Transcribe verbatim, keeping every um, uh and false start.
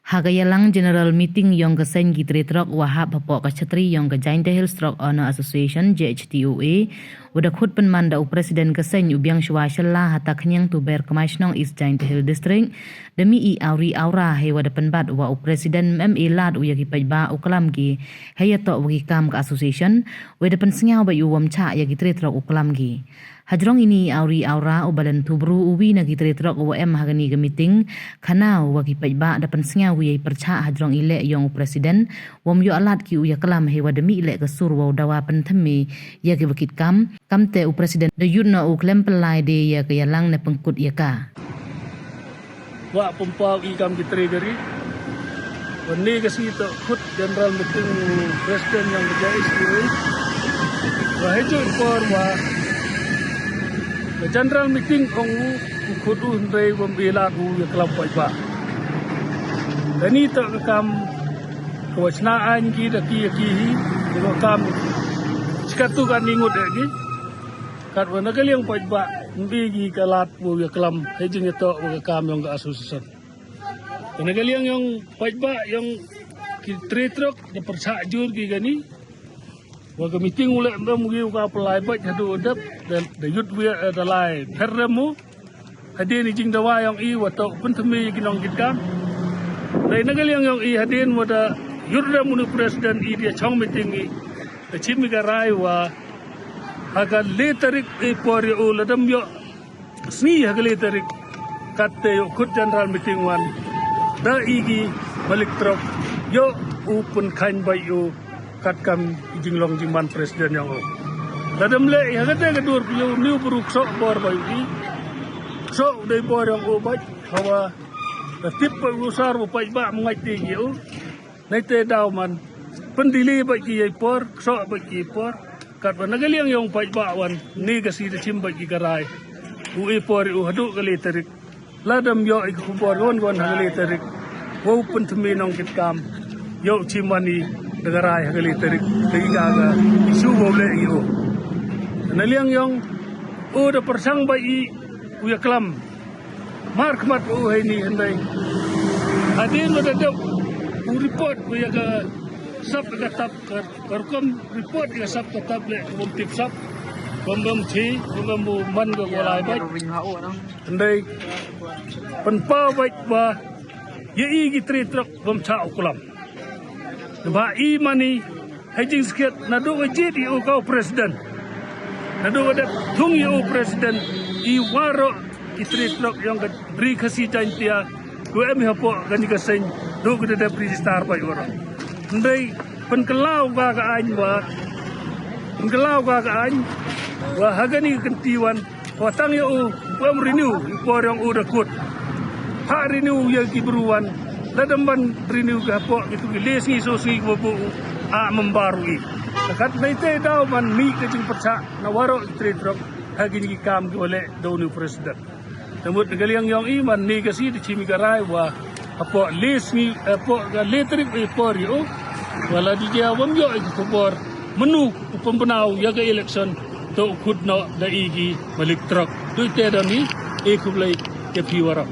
Ha ka yalang General Meeting yong ka seng ki tre truck wa hap hapoh ka chatri yong ka Jaintia Hills Truck Owner Association, J H T O A, wa da khut pynman da u President ka seng u Biangshwa Shylla ha Takhniang Tuber Kmai Shnong, East Jaintia Hills District, da mih i awri awra hei wa da pynbat wa u President ym em e lad u ya ki paidbah u klam ki hei yatoh wa ki kam ka association, wa da pynsngew bait u wam chah ya ki tre truck u klam ki. Hajrong ini i awri awra u Balen Thubru, u wi na ki tre truck wa em ha kani ka meeting, khana u wa ki paidbah da pynsngew u ya i pyrchah hajrong i leh yong u President wam yoh lad ki u ya klam hei wa da mih leh ka sur wa u dawa pynthymme ya ki wa kit kam. Kamte u President da yut noh u khlem pynlai de ya ka yalang ne pynkut ya ka. Wa pynpaw i kam ki tre kari. Wa ni ka sngi toh khut General Meeting President yong ka J H T O A. Wa hei ju i por wa ka General Meeting ong u, u khut u hynrei wam e lad u ya klam paidbah. Kani toh ka kam ka wa chna aiñ ki da ki ya ki hi, ka wa kam chikatu kani ngut ya ki. Katwa na ka liang paidbah, ym e ki ka lad wow ya klam hei jingyatoh wa ka kam yong ka association. Ka na ka liang yong paidbah yong ki tre truck da pyrchah jur ki kani. Wa ka meeting u leh ym em u ki u ka pynlai bait haduh u dep, da, da yut wi, eh, da lai pher rem u. Hadien i jingdawa yong i wa toh pynthymme ya ki nongkit kam. Dei na ka liang yong i hadien wa da yut rem u ni President i da chong meeting i. Da chim i ka rai wa ha ka le tarik i por ya u, lada ym yoh sngi ha ka le tarik, katte yow khut General Meeting wan da i ki malik truck yow u pynkhaiñ bait u katkam i jinglong jingman President yong u. Lada ym leh i ha katte ka dur yow ni u bru ksoh bor bait u i. Ksoh u dei bor yong u bait, hawa da tip bait u sar wa paidbah ym ngait te ki u. Neite daw man pyndili bait ki ya i por, ksoh bait ki ya i por. Katwa na ka liang yong paidbah wan ni ka sngi da chim bait ki ka rai u e por u haduh ka le tarik. Lada ym yoh i ka khubor wan wan ha ka le tarik, wow pynthymme nongkit kam yow chim wan i da ka rai ha ka le tarik. Da i ka ka issue wow leh i u. Na liang yong u da pyrchang bait i u ya klam markhmat u hei ni hynrei hadien wa da dep u report u ya ka sap ka tap, ka, ka rukom report ya ka sap ka tap leh ka bym tip sap, bym bym chi, bym bym u man ka ko lai bait. Hynrei pynpaw bait wa ya i ki tre truck bym chah u klam. Ba i mani hei jingskhiat naduh wa jied i u ka u President, naduh wa dep thung i u President, i waroh ki tre truck yong ka Ri Khasi Jaintia ko em i hapoh kani ka seng, duh ki da dep register bait waroh. Hynrei pynkylla u ka ka aiñ wa, pynkylla u ka ka aiñ wa ha kani ka kynti wan wa tang ya u, u em renew i por yong u da kut. Ha renew ya ki bru wan, lada ym ban renew ka hapoh kitu ki le sngi so sngi ki wa buh u, a member u i. Katneite daw man mih ka jingpyrchah na waroh ki tre truck ha kini ki kam ki wa leh da u ni u President. Te mut na ka liang yong i man ni ka sngi da chim i ka rai wa hapoh le sngi, hapoh ka le tarik i por ya u, wa lada jia wam yoh i ka khubor manu u pynbna u ya ka election, toh u khut noh da i ki malik truck. Dui te da ni e khublei ya phi waroh.